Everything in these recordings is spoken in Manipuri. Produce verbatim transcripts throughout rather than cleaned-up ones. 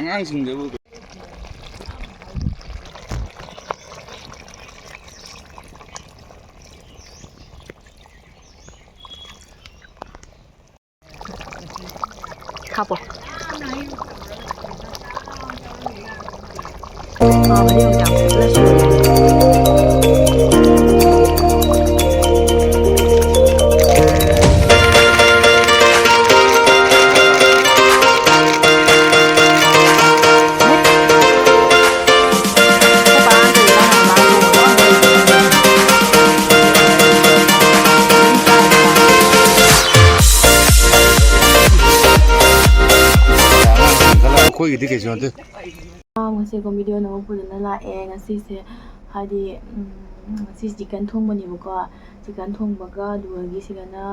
ꯑꯉꯥꯡꯁꯤꯡꯗꯨꯕꯨ꯫ ꯍꯥꯞꯄꯣ꯫ ꯍꯥꯎꯕꯅꯦ ꯌꯣꯡꯆꯥꯛ꯫ ꯑꯩꯈꯣꯏꯒꯤꯗꯤ ꯀꯩꯁꯨ ꯅꯠꯇꯦ꯫ ꯉꯁꯤꯀꯣ video ꯑꯅꯧꯕ ꯄꯨꯗꯨꯅ ꯂꯥꯛꯑꯦ꯫ ꯉꯁꯤꯁꯦ ꯍꯥꯏꯗꯤ, ꯎꯝ, ꯉꯁꯤ chicken ꯊꯣꯡꯕꯅꯦꯕꯀꯣ꯫ Chicken ꯊꯣꯡꯕꯒ ꯑꯗꯨꯗꯒꯤ ꯁꯤꯒꯅ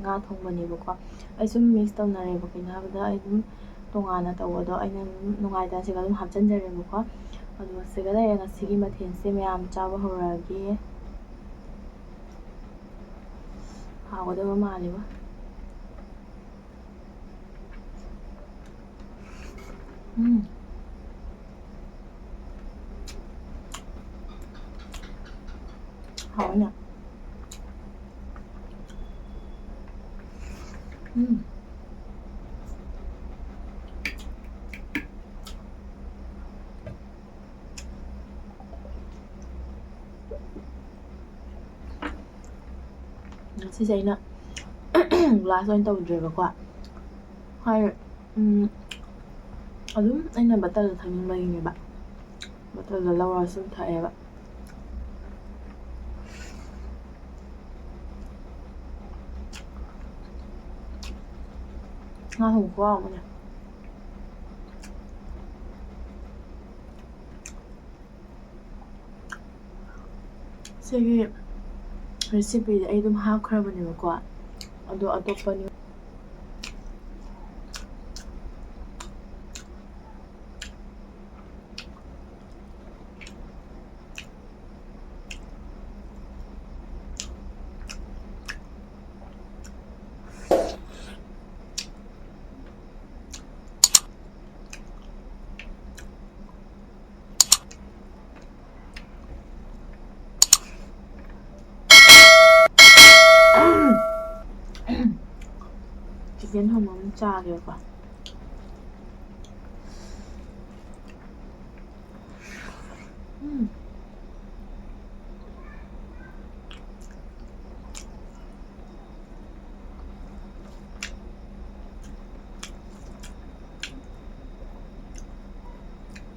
ꯉꯥ ꯊꯣꯡꯕꯅꯦꯕꯀꯣ꯫ ꯑꯩ ꯁꯨꯝ mix ꯇꯧꯅꯔꯦꯕ, ꯀꯩꯅꯣ ꯍꯥꯏꯕꯗ ꯑꯩ ꯑꯗꯨꯝ ꯇꯣꯉꯥꯟꯅ ꯇꯧꯕꯗꯣ ꯑꯩꯅ ꯑꯗꯨꯝ ꯅꯨꯡꯉꯥꯏꯇꯅ ꯁꯤꯒ ꯑꯗꯨꯝ ꯍꯥꯞꯆꯤꯟꯖꯔꯦꯕꯀꯣ꯫ ꯑꯗꯨꯒ ꯁꯤꯒ ꯂꯩꯔꯦ ꯉꯁꯤꯒꯤ ꯃꯊꯦꯜꯁꯦ꯫ ꯃꯌꯥꯝ ꯆꯥꯕ ꯍꯧꯔꯛꯑꯒꯦ꯫ ꯍꯥꯎꯒꯗꯕ ꯃꯥꯜꯂꯦꯕ꯫ ꯎꯝ꯫ ꯍꯥꯎꯋꯤꯅꯦ꯫ ꯎꯝ꯫ ꯉꯁꯤꯁꯦ ꯑꯩꯅ glass ꯑꯣꯏꯅ ꯇꯧꯗ꯭ꯔꯦꯕꯀꯣ꯫ ꯍꯥꯏ, ꯎꯝ, ꯑꯗꯨꯝ ꯑꯩꯅ bottleꯗ ꯊꯛꯅꯤꯡꯕꯒꯤꯅꯦꯕ꯫ Bottleꯗ ꯂꯧꯔꯒ ꯁꯨꯝ ꯊꯛꯑꯦꯕ꯫ ꯉꯥ ꯊꯣꯡꯕ ꯈꯨꯍꯥꯎ ꯑꯃꯅꯦ꯫ ꯁꯤꯒꯤ recipeꯁꯦ ꯑꯩ ꯑꯗꯨꯝ ꯍꯥꯞꯈ꯭ꯔꯕꯅꯦꯕꯀꯣ, ꯑꯗꯣ ꯑꯇꯣꯞꯄ new ꯌꯦꯟ ꯊꯣꯡꯕ ꯑꯃ ꯆꯥꯒꯦꯕꯀꯣ꯫ ꯎꯝ꯫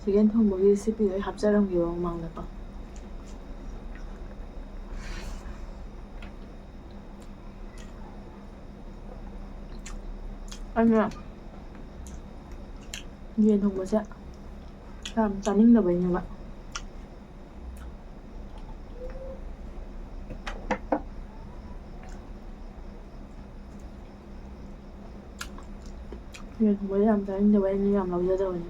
ꯆꯤꯀꯟ ꯊꯣꯡꯕꯒꯤ ꯔꯤꯁꯤꯄꯤꯗꯣ ꯑꯩ ꯍꯥꯞꯆꯔꯝꯒꯦꯕ ꯃꯃꯥꯡꯗꯀꯣ꯫ ꯑꯩꯅ ꯌꯦꯟ ꯊꯣꯡꯕꯁꯦ ꯌꯥꯝ ꯆꯥꯅꯤꯡꯗꯕꯩꯅꯦꯕ꯫ ꯌꯦꯟ ꯊꯣꯡꯕꯁꯦ ꯌꯥꯝ ꯆꯥꯅꯤꯡꯗꯕꯩ ꯑꯩꯅ ꯌꯥꯝ ꯂꯧꯖꯗꯕꯅꯦ꯫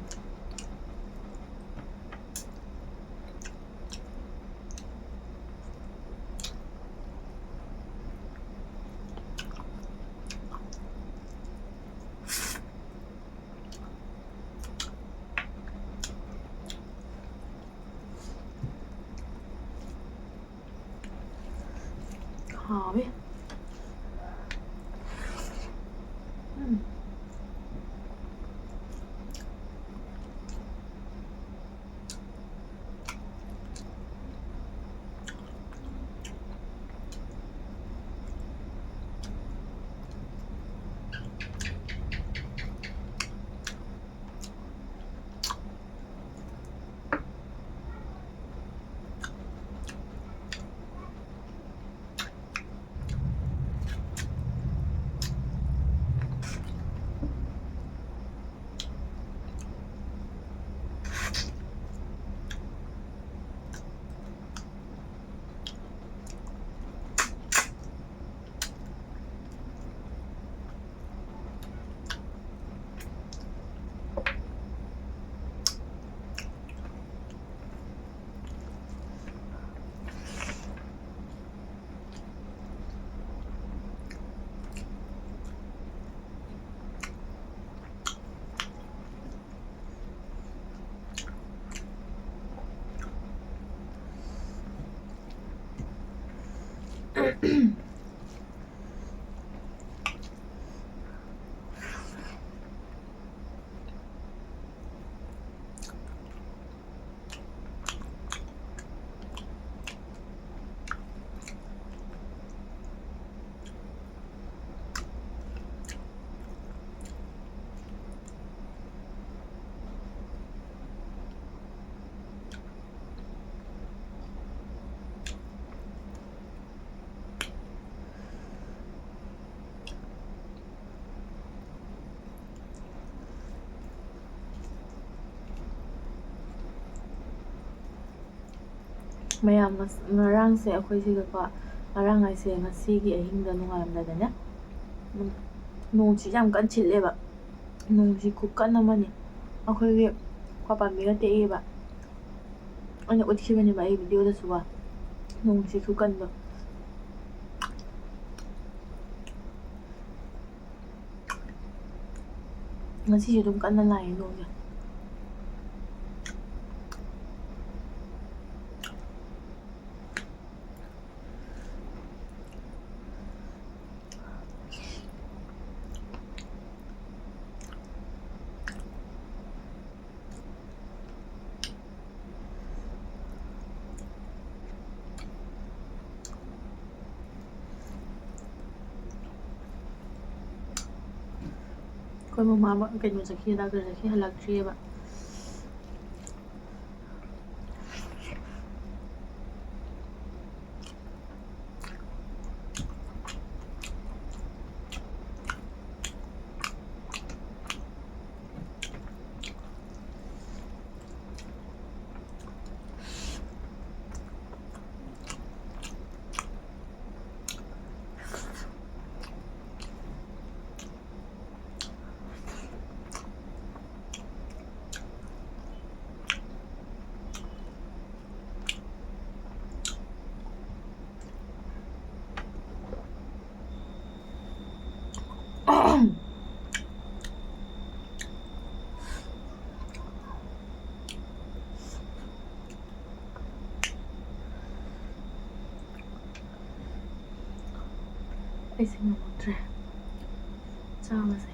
ꯍꯥꯎꯋꯦ꯫ ꯎꯝ꯫ ꯃꯌꯥꯝ, ꯉꯁ-, ꯉꯔꯥꯡꯁꯦ ꯑꯩꯈꯣꯏꯁꯤꯒꯀꯣ, ꯉꯔꯥꯡ ꯍꯥꯏꯁꯦ ꯉꯁꯤꯒꯤ ꯑꯍꯤꯡꯗ ꯅꯣꯡꯉꯥꯜꯂꯝꯗꯥꯏꯗꯅꯦ, ꯎꯝ, ꯅꯣꯡꯁꯤ ꯌꯥꯝ ꯀꯟꯅ ꯁꯤꯠꯂꯦꯕ꯫ ꯅꯣꯡꯁꯤ ꯈꯨꯀꯟ ꯑꯃꯅꯤ꯫ ꯑꯩꯈꯣꯏꯒꯤ ꯀ꯭ꯋꯥ ꯄꯥꯝꯕꯤꯒ ꯇꯦꯛꯏꯕ꯫ ꯑꯩꯅ ꯎꯠꯈꯤꯕꯅꯦꯕ ꯑꯩ videoꯗꯁꯨꯀꯣ, ꯅꯣꯡꯁꯤ ꯈꯨꯀꯟꯗꯣ꯫ ꯉꯁꯤꯁꯨ ꯑꯗꯨꯝ ꯀꯟꯅ ꯂꯥꯛꯑꯦ ꯅꯣꯡꯁꯦ꯫ ꯑꯩꯈꯣꯏ ꯃꯃꯥ ꯀꯩꯅꯣ ꯆꯠꯈꯤ, ꯗꯥꯛꯇꯔ ꯆꯠꯈꯤ, ꯍꯜꯂꯛꯇ꯭ꯔꯤꯑꯕ꯫ ꯑꯩꯁꯦ ꯉꯝꯃꯛꯇ꯭ꯔꯦ ꯆꯥꯕꯁꯦ꯫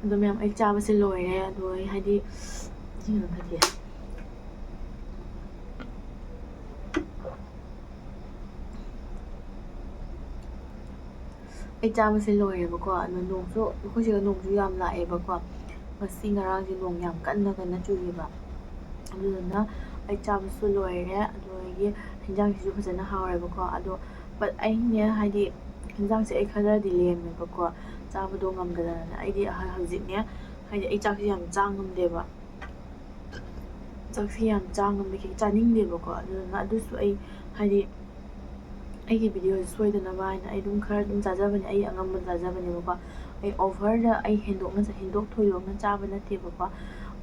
ꯑꯗꯣ ꯃꯌꯥꯝ, ꯑꯩ ꯆꯥꯕꯁꯦ ꯂꯣꯏꯔꯦ꯫ ꯑꯗꯣ ꯑꯩ ꯍꯥꯏꯗꯤ, ꯏꯁꯤꯡ ꯑꯃ ꯊꯛꯀꯦ꯫ ꯑꯩ ꯆꯥꯕꯁꯦ ꯂꯣꯏꯔꯦꯕꯀꯣ꯫ ꯑꯗꯣ ꯅꯣꯡꯁꯨ, ꯑꯩꯈꯣꯏ ꯁꯤꯗ ꯅꯣꯡꯁꯨ ꯌꯥꯝ ꯂꯥꯛꯑꯦꯕꯀꯣ꯫ ꯉꯁꯤ ꯉꯔꯥꯡꯁꯦ ꯅꯣꯡ ꯌꯥꯝ ꯀꯟꯅ ꯀꯟꯅ ꯆꯨꯏꯌꯦꯕ꯫ ꯑꯗꯨꯗꯨꯅ ꯑꯩ ꯆꯥꯕꯁꯨ ꯂꯣꯏꯔꯦ꯫ ꯑꯗꯨꯗꯒꯤ ꯍꯤꯟꯖꯥꯡꯁꯤꯁꯨ ꯐꯖꯅ ꯍꯥꯎꯔꯦꯕꯀꯣ꯫ ꯑꯗꯣ, but ꯑꯩꯅꯦ, ꯍꯥꯏꯗꯤ, ꯍꯤꯟꯖꯥꯡꯁꯦ ꯑꯩ ꯈꯔꯗꯤ ꯂꯦꯝꯃꯦꯕꯀꯣ, ꯆꯥꯕꯗꯣ ꯉꯝꯗꯗꯅ꯫ ꯑꯩꯗꯤ ꯍ-, ꯍꯧꯖꯤꯛꯅꯦ, ꯍꯥꯏꯗꯤ, ꯑꯩ ꯆꯥꯛꯁꯦ ꯌꯥꯝ ꯆꯥ ꯉꯝꯗꯦꯕ꯫ ꯆꯥꯛꯁꯦ ꯌꯥꯝ ꯆꯥ ꯉꯝꯗꯦ, ꯀꯩ ꯆꯥꯅꯤꯡꯗꯦꯕꯀꯣ꯫ ꯑꯗꯨꯗꯨꯅ ꯑꯗꯨꯁꯨ ꯑꯩ, ꯍꯥꯏꯗꯤ, ꯑꯩꯒꯤ videoꯁꯦ ꯁꯣꯏꯗꯅꯕ ꯍꯥꯏꯅ ꯑꯩ ꯑꯗꯨꯝ ꯈꯔ ꯑꯗꯨꯝ ꯆꯥꯖꯕꯅꯦ, ꯑꯩ ꯑꯉꯝꯕ ꯆꯥꯖꯕꯅꯦꯕꯀꯣ꯫ ꯑꯩ overꯗ, ꯑꯩ ꯍꯦꯟꯗꯣꯛꯅ, ꯍꯦꯟꯗꯣꯛ ꯊꯣꯏꯗꯣꯛꯅ ꯆꯥꯕ ꯅꯠꯇꯦꯕꯀꯣ꯫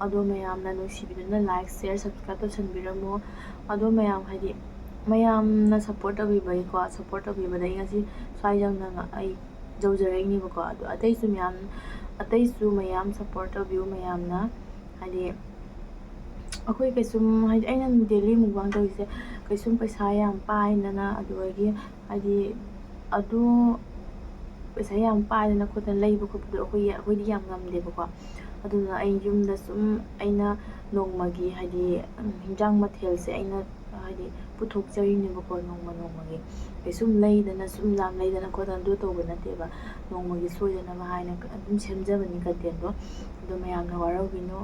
ꯑꯗꯣ ꯃꯌꯥꯝꯅ ꯅꯨꯡꯁꯤꯕꯤꯗꯨꯅ like, share, subscribe ꯇꯧꯁꯟꯕꯤꯔꯝꯃꯣ꯫ ꯑꯗꯣ ꯃꯌꯥꯝ, ꯍꯥꯏꯗꯤ, ꯃꯌꯥꯝꯅ support ꯇꯧꯕꯤꯕꯒꯤꯀꯣ, support ꯇꯧꯕꯤꯕꯗꯒꯤ ꯉꯁꯤ ꯁ꯭ꯋꯥꯏ ꯌꯧꯅ ꯑꯩ ꯌꯧꯖꯔꯛꯏꯅꯦꯕꯀꯣ꯫ ꯑꯗꯣ ꯑꯇꯩꯁꯨ ꯃꯌꯥꯝ, ꯑꯇꯩꯁꯨ ꯃꯌꯥꯝ support ꯇꯧꯕꯤꯌꯨ ꯃꯌꯥꯝꯅ꯫ ꯍꯥꯏꯗꯤ, ꯑꯩꯈꯣꯏ ꯀꯩꯁꯨꯝ, ꯍꯥꯏꯗꯤ, ꯑꯩꯅ daily mukbang ꯇꯧꯔꯤꯁꯦ ꯀꯩꯁꯨꯝ ꯄꯩꯁꯥ ꯌꯥꯝ ꯄꯥꯏꯗꯅ, ꯑꯗꯨꯗꯒꯤ, ꯍꯥꯏꯗꯤ, ꯑꯗꯨ ꯄꯩꯁꯥ ꯌꯥꯝ ꯄꯥꯏꯗꯅ ꯈꯣꯠꯇꯅ ꯂꯩꯕ ꯈꯣꯠꯄꯗꯣ ꯑꯩꯈꯣꯏꯒꯤ, ꯑꯩꯈꯣꯏꯗꯤ ꯌꯥꯝ ꯉꯝꯗꯦꯕꯀꯣ꯫ ꯑꯗꯨꯅ ꯑꯩ ꯌꯨꯝꯗ ꯁꯨꯝ ꯑꯩꯅ ꯅꯣꯡꯃꯒꯤ, ꯍꯥꯏꯗꯤ, ꯎꯝ, ꯍꯤꯟꯖꯥꯡ ꯃꯊꯦꯜꯁꯦ ꯑꯩꯅ, ꯍꯥꯏꯗꯤ, ꯄꯨꯊꯣꯛꯆꯔꯤꯅꯦꯕꯀꯣ, ꯅꯣꯡꯃ ꯅꯣꯡꯃꯒꯤ꯫ ꯀꯩꯁꯨꯝ ꯂꯩꯗꯅ, ꯁꯨꯝ ꯌꯥꯝ ꯂꯩꯗꯅ ꯈꯣꯠꯇꯅ ꯑꯗꯨ ꯇꯧꯕ ꯅꯠꯇꯦꯕ꯫ ꯅꯣꯡꯃꯒꯤ ꯁꯣꯏꯗꯅꯕ ꯍꯥꯏꯅ ꯑꯗꯨꯝ ꯁꯦꯝꯖꯕꯅꯤ contentꯗꯣ꯫ ꯑꯗꯣ ꯃꯌꯥꯝꯅ ꯋꯥꯔꯧꯕꯤꯅꯨ꯫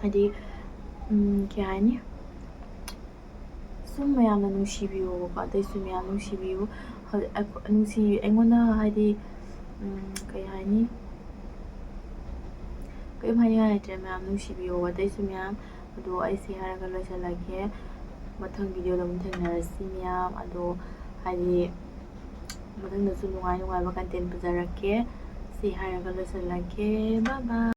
ꯍꯥꯏꯗꯤ, ꯎꯝ, ꯀꯩ ꯍꯥꯏꯅꯤ? ꯁꯨꯝ ꯃꯌꯥꯝꯅ ꯅꯨꯡꯁꯤꯕꯤꯌꯣꯕꯀꯣ, ꯑꯇꯩꯁꯨ ꯃꯌꯥꯝ ꯅꯨꯡꯁꯤꯕꯤꯌꯨ꯫ ꯍꯧꯖꯤꯛ ꯑꯩꯈꯣ-, ꯅꯨꯡꯁꯤ-, ꯑꯩꯉꯣꯟꯗ, ꯍꯥꯏꯗꯤ, ꯎꯝ, ꯀꯩ ꯍꯥꯏꯅꯤ? ꯀꯔꯤꯝ ꯍꯥꯏꯅꯤꯡꯉꯥꯏ ꯂꯩꯇ꯭ꯔꯦ ꯃꯌꯥꯝ, ꯅꯨꯡꯁꯤꯕꯤꯌꯣꯕ ꯑꯇꯩꯁꯨ ꯃꯌꯥꯝ꯫ ꯑꯗꯣ ꯑꯩ ꯁꯤ ꯍꯥꯏꯔꯒ ꯂꯣꯏꯁꯤꯜꯂꯒꯦ꯫ ꯃꯊꯪ videoꯗ ꯑꯃꯨꯛ ꯊꯦꯡꯅꯔꯁꯤ ꯃꯌꯥꯝ꯫ ꯑꯗꯣ, ꯍꯥꯏꯗꯤ, ꯃꯊꯪꯗꯁꯨ ꯅꯨꯡꯉꯥꯏ ꯅꯨꯡꯉꯥꯏꯕ content ꯄꯨꯖꯔꯛꯀꯦ꯫ ꯁꯤ ꯍꯥꯏꯔꯒ ꯂꯣꯏꯁꯤꯜꯂꯒꯦ꯫ Bye bye꯫